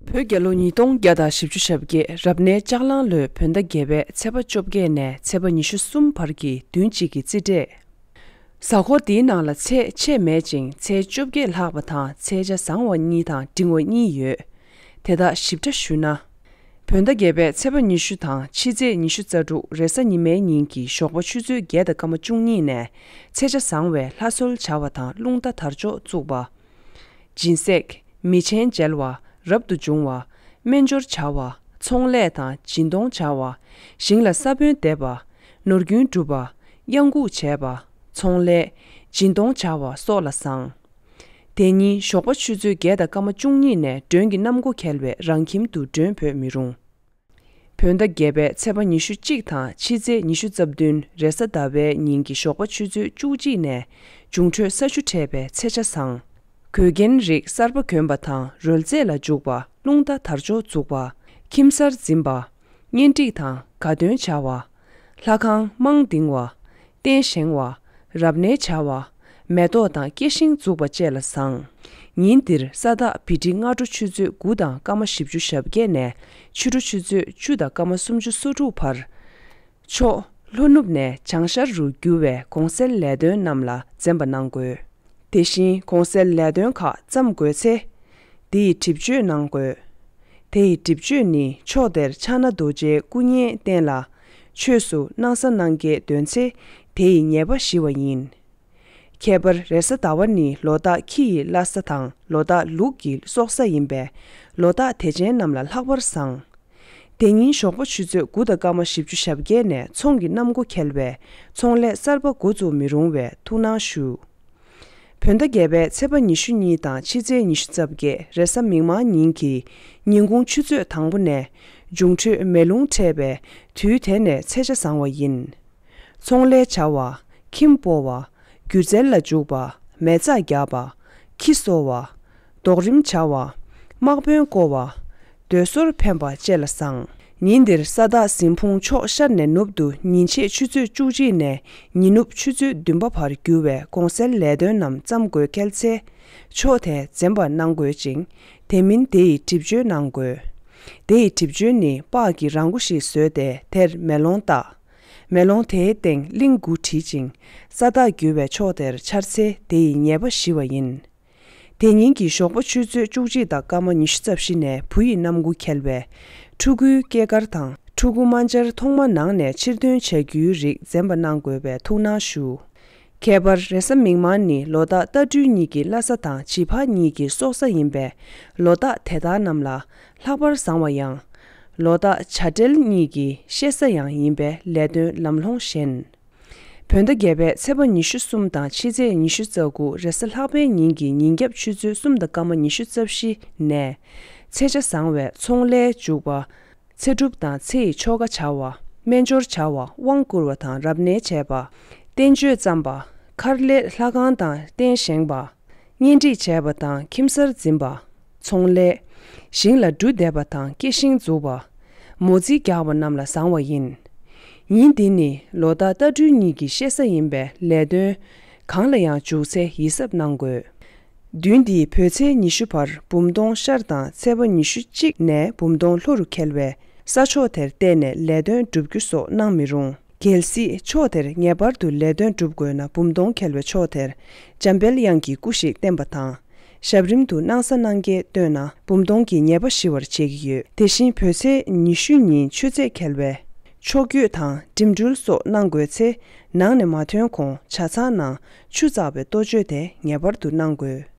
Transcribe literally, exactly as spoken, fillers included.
བོད་རྒྱལ་ལོ་ཉིས་སྟོང་བརྒྱ་དང་བཞི་བཅུ་ཞེ་བརྒྱད། རབ་གནས་ལྕགས་གླང་ལོའི་བོད་ཟླ་བརྒྱད་པའི་ཚེས་པ་བཅོ་བརྒྱད་ནས་ཚེས་པ་ཉི་ཤུ་གསུམ་བར་གྱི་བདུན་གཅིག་གི་རྩིས་འབྲས། གཟའ་འཁོར་འདིའི་ནང་ལ་ཚེས་ཆད་མེད་ཅིང་ཚེས་བཅོ་བརྒྱད་ལྷག་པ་དང་ཚེས་ཆ་བཟང་བ་གཉིས་དང་འབྲིང་བ་གཉིས་ཡོད། དེ་དག་ཞིབ་ཕྲ་ཞུས་ན། བོད་ཟླ་བརྒྱད་པའི་ཚེས་པ་ཉི་ཤུ་དང་ཕྱི་ཚེས་ཉི་ཤུ་རྩ་དྲུག་རེས་གཟའ་ཉི་མའི་ཉིན་གྱི་ཞོགས་པ་ཆུ་ཚོད་བརྒྱད་དང་སྐར་མ་བཅུ་གཉིས་ནས་ཚེས་ཆ་བཟང་བའི་ལྷ་གསོལ་བྱ་བ་དང་རླུང་རྟ་དར་ལྕོག་བཙུགས་པ། སྦྱིན་སྲེག་མི་ཆེན་མཇལ་བ། རབ་ཏུ་བྱུང་བ། སྨན་སྦྱོར་བྱ་བ། ཚོང་ལས་དང་སྦྱིན་གཏོང་བྱ་བ། ཞིང་ལ་ས་བོན་འདེབས་པ། ནོར་རྒྱུན་སྒྲུབ་པ། གཡང་འགུགས་བྱས་པ། ཚོང་ལས། སྦྱིན་གཏོང་བྱ་བ་སོགས་ལ་བཟང་། དེ་ཉིན་ཞོགས་པ་ཆུ་ཚོད་བརྒྱད་དང་སྐར་མ་བཅུ་གཉིས་ནས་མགྲོན་གྱི་གནམ་སྒོ་ཁེལ་བས་རང་ཁྱིམ་དུ་མགྲོན་འབོད་མི་རུང་། བོད་ཟླ་བརྒྱད་པའི་ཚེས་པ་ཉི་ཤུ་གཅིག་དང་ཕྱི་ཚེས་ཉི་ཤུ་རྩ་བདུན་རེས་གཟའ་ཟླ་བའི་ཉིན་གྱི་ཞོགས་པ་ཆུ་ཚོད་བཅུ་གཅིག་ནས་འབྱུང་འཕྲོད་ས་ཆུ་འཕྲད་པའི་ཚེས་ཆ་བཟང་། གོས་རྒྱན་རིགས་གསར་པ་གྱོན་པ་དང་རོལ་རྩེད་ལ་འཇུག་པ། རླུང་རྟ་དར་ལྕོག་འཛུགས་པ། ཁྱིམ་གསར་འཛིན་པ། གཉེན་སྒྲིག་དང་དགའ་སྟོན་བྱ་བ། ལྷ་ཁང་དམངས་འདིང་བ། རྟེན་བཞེངས་བ། རབ་གནས་བྱ་བ། མེ་ཏོག་དང་སྐྱེ་ཤིང་འཛུགས་པ་བཅས་ལ་བཟང་། ཉིན་འདིར་ས་བདག་བི་ཏྲི་སྔ་དྲོ་ཆུ་ཚོད་དགུ་དང་སྐར་མ་བཞི་བཅུ་ཞེ་བརྒྱད་ནས་ཕྱི་དྲོ་ཆུ་ཚོད་བཅུ་དང་སྐར་མ་སུམ་ཅུ་སོ་དྲུག་བར། ཕྱོགས་ལྷོ་ནུབ་ནས་བྱང་ཤར་རུ་རྒྱུ་བའི་གོང་གསལ་ལས་དོན་རྣམས་ལ་འཛེམ་པ་གནང་དགོས། དེ་བཞིན་གོང་གསལ་ལས་དོན་ཁག་བརྩམ་དགོས་ཚེ། འདི་ཡི་དྲི་གཅོད་གནང་དགོས། དེ་ཡི་དྲི་གཅོད་ནི་ཕྱོགས་དེར་ཕྱག་ན་རྡོ་རྗེའི་སྐུ་བརྙན་བསྟན་ལ། ཆོས་སུ་སྣང་ས་སྣང་སྐྱེས་འདོན་ཚེ་དེ་ཡི་ཉེས་པ་ཞི་བ་ཡིན། ཁྱད་པར་རེས་གཟའ་ཟླ་བ་ནི་ལོ་རྟགས་ཁྱི་ཡི་བླ་གཟའ་དང་ལོ་རྟགས་ལུག་གི་སྲོག་གཟའ་ཡིན་པས་ལོ་རྟགས་དེ་ཅན་རྣམས་ལ་ལྷག་པར་བཟང་། དེ་ཉིན་ཞོགས་པ་ཆུ་ཚོད་དགུ་དང་སྐར་མ་བཞི་བཅུ་ཞེ་བརྒྱད་ནས་ཚོང་གི་གནམ་སྒོ་ཁེལ་བས་ཚོང་ལས་གསར་པ་འགོ་བཙུགས་མི་རུང་བའི་ཐུགས་སྣང་ཞུ། བོད་ཟླ་བརྒྱད་པའི་ཚེས་པ་ཉི་ཤུ་གཉིས་དང་ཕྱི་ཚེས་ཉི་ཤུ་རྩ་བརྒྱད་རེས་གཟའ་མིག་དམར་ཉིན་གྱི་ཉིན་གུང་ཆུ་ཚོད་དང་པོ་ནས་འབྱུང་འཕྲོད་མེ་རླུང་འཕྲད་པས་དུས་དེ་ནས་ཚེས་ཆ་བཟང་བ་ཡིན། ཚོང་ལས་བྱ་བ། ཁྱིམ་སྤོ་བ། སྒྱུ་རྩལ་ལ་འཇུག་པ། མེ་བཙའ་རྒྱག་པ། ཁྱི་གསོ་བ། རྡོག་རིམ་བྱ་བ། དམག་དཔོན་བསྐོ་བ། སྡོད་སོར་འཕེན་པ་བཅས་ལ་བཟང་། ཉིན་འདིར་ས་བདག་ཟིན་ཕུང་ཕྱོགས་ཤར་ནས་ནུབ་ཏུ་ཉིན་ཕྱེད་ཆུ་ཚོད་བཅུ་གཅིག་ནས་ཉི་ནུབ་ཆུ་ཚོད་བདུན་པ་བར་རྒྱུ་བའི་གོང་གསལ་ལས་དོན་རྣམས་བརྩམ་དགོས་འཁེལ་ཚེ། ཕྱོགས་དེ་འཛེམ་པར་གནང་དགོས་ཅིང་དེ་མིན་དེ་ཡི་གྲིབ་བཅོལ་གནང་དགོས། དེ་ཡི་གྲིབ་བཅོལ་ནི་པགས་ཀྱི་ར་མགོ་ཞིག་བཟོས་ཏེ་དེར་མེ་ལོང་བཏགས། མེ་ལོང་དེའི་སྟེང་གླིང་དགུ་བྲིས་ཅིང་ས་བདག་རྒྱུ་བའི་ཕྱོགས་དེར་འཕྱར་ཚེ་དེ་ཡི་ཉེས་པ་ཞི་བ་ཡིན། དེ་ཉིན་གྱི་ཞོགས་པ་ཆུ་ཚོད་བཅུ་གཅིག་དང་སྐར་མ་ཉི་ཤུ་རྩ་བཞི་ནས་བུ་ཡི་གནམ་སྒོ་ཁེལ་བས། ཕྲུ་གུའི་སྐྱེས་སྐར་དང་ཕྲུ་གུ་རྨ་སྦྱར་ཐོག་མ་ནང་ནས་ཕྱིར་འདོན་བྱ་རྒྱུའི་རིགས་འཛེམ་པ་གནང་དགོས་པའི་ཐུགས་སྣང་ཞུ། ཁྱད་པར་རེས་གཟའ་མིག་དམར་ནི་ལོ་རྟགས་རྟ་སྦྲུལ་གཉིས་ཀྱི་བླ་གཟའ་དང་བྱི་ཕག་གཉིས་ཀྱི་སྲོག་གཟའ་ཡིན་པས། ལོ་རྟགས་དེ་དག་རྣམས་ལ་ལྷག་པར་བཟང་བ་ཡང་། ལོ་རྟགས་བྱ་སྤྲེལ་གཉིས་ཀྱི་གཤེད་གཟའ་ཡང་ཡིན་པས་ལས་དོན་ལམ་ལྷོང་ཞན། བོད་ཟླ་བརྒྱད་པའི་ཚེས་པ་ཉི་ཤུ་གསུམ་དང་ཕྱི་ཚེས་ཉི་ཤུ་རྩ་དགུ་རེས་གཟའ་ལྷག་པའི་ཉིན་གྱི་ཉིན་རྒྱབ་ཆུ་ཚོད་གསུམ་དང་སྐར་མ་ཉི་ཤུ་རྩ་བཞི་ནས། ཚེས་ཆ་བཟང་བས་ཚོང་ལས་འཇུག་པ། ཚེ་སྒྲུབ་དང་ཚེ་ཡི་ཆོ་ག་བྱ་བ། སྨན་སྦྱོར་བྱ་བ། དབང་བསྐུར་བ་དང་རབ་གནས་བྱས་པ། བསྟན་བཅོས་བརྩམས་པ། མཁར་ལས་ལྷ་ཁང་དང་རྟེན་བཞེངས་པ། གཉེན་སྒྲིག་བྱས་པ་དང་ཁྱིམ་གསར་འཛིན་པ། ཚོང་ལས། ཞིང་ལ་འབྲུ་འདེབས་པ་དང་སྐྱེ་ཤིང་འཛུགས་པ། མོ་རྩིས་རྒྱག་པ་རྣམས་ལ་བཟང་བ་ཡིན། ཉིན་འདི་ནི་ལོ་རྟགས་རྟ་སྦྲུལ་གཉིས་ཀྱི་གཤེད་གཟའ་ཡིན་པས་ལས་དོན་གང་ལ་ཡང་འཇུག་ཚེ་ཡིད་གཟབ་གནང་དགོས། བདུན་འདིའི་བོད་ཚེས་ཉི་ཤུ་བར་འབུམ་སྟོང་ཤར་དང་ཚེས་པ་ཉི་ཤུ་གཅིག་ནས་འབུམ་སྟོང་ལྷོ་རུ་འཁེལ་བས་ས་ཕྱོགས་དེར་བལྟས་ནས་ལས་དོན་བསྒྲུབ་རྒྱུ་སོགས་གནང་མི་རུང་། གལ་སྲིད་ཕྱོགས་དེར་ངེས་པར་དུ་ལས་དོན་སྒྲུབ་དགོས་ན་འབུམ་སྟོང་འཁེལ་བའི་ཕྱོགས་དེར་འཇམ་དཔལ་དབྱངས་ཀྱི་སྐུ་ཞིག་བསྟན་པ་དང་། ཞབས་རིམ་དུ་སྣང་ས་སྣང་བརྒྱད་བཏོན་ན་འབུམ་སྟོང་གི་ཉེས་པ་ཞི་བར་བྱེད་ཀྱི་ཡོད། དེ་བཞིན་བོད་ཚེས་ཉི་ཤུ་ཉིན་མཆོད་རྫས་འཁེལ་བས། ཕྱོགས་བསྐྱོད་དང་འགྲིམ་འགྲུལ་སོགས་གནང་དགོས་ཚེ། ནང་ནས་མ་ཐོན་གོང་ཇ་ཚང་ནང་ཆུ་བཙགས་པའི་གཏོ་བཅོས་དེ་ངེས་པར་དུ་གནང་དགོས།